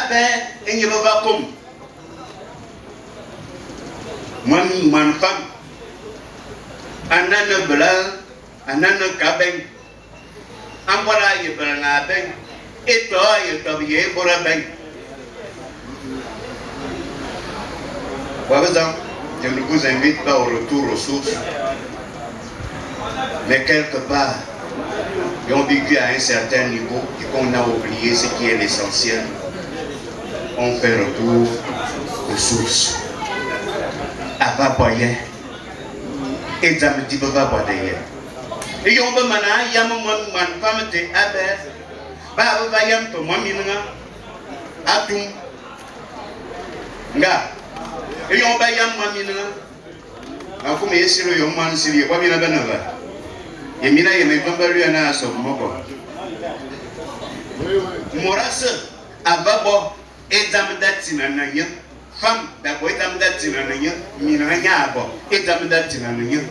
Abè énye be va kôm. Moan moan fam a ne ane bele a ne ane ke abeng. A môr a ye bele naa abeng, étô a ye tobe ye é bôr abeng. Bobedzang, je ne vous invite pas au retour aux sources, mais quelque part, ils ont vécu à un certain niveau et qu'on a oublié ce qui est l'essentiel. On fait retour aux sources. A va bo ayè, é dzam di be va bo de yè. Éyong be mana yam moan moan fam té abè, baa be va yam fe moan minenga atum. Nga, éyong ba yam moan minenga, a kumu ye sili ôyôm moan nsili ye bo mina be ne va? Ye mina yem é dzôm ba luè naa a sob moko? Môr ase a va bo é dzam da tsinane nye. Fam da bo é dzam da tsinane nye, minenga nye a bo é dzam da tsinane nye.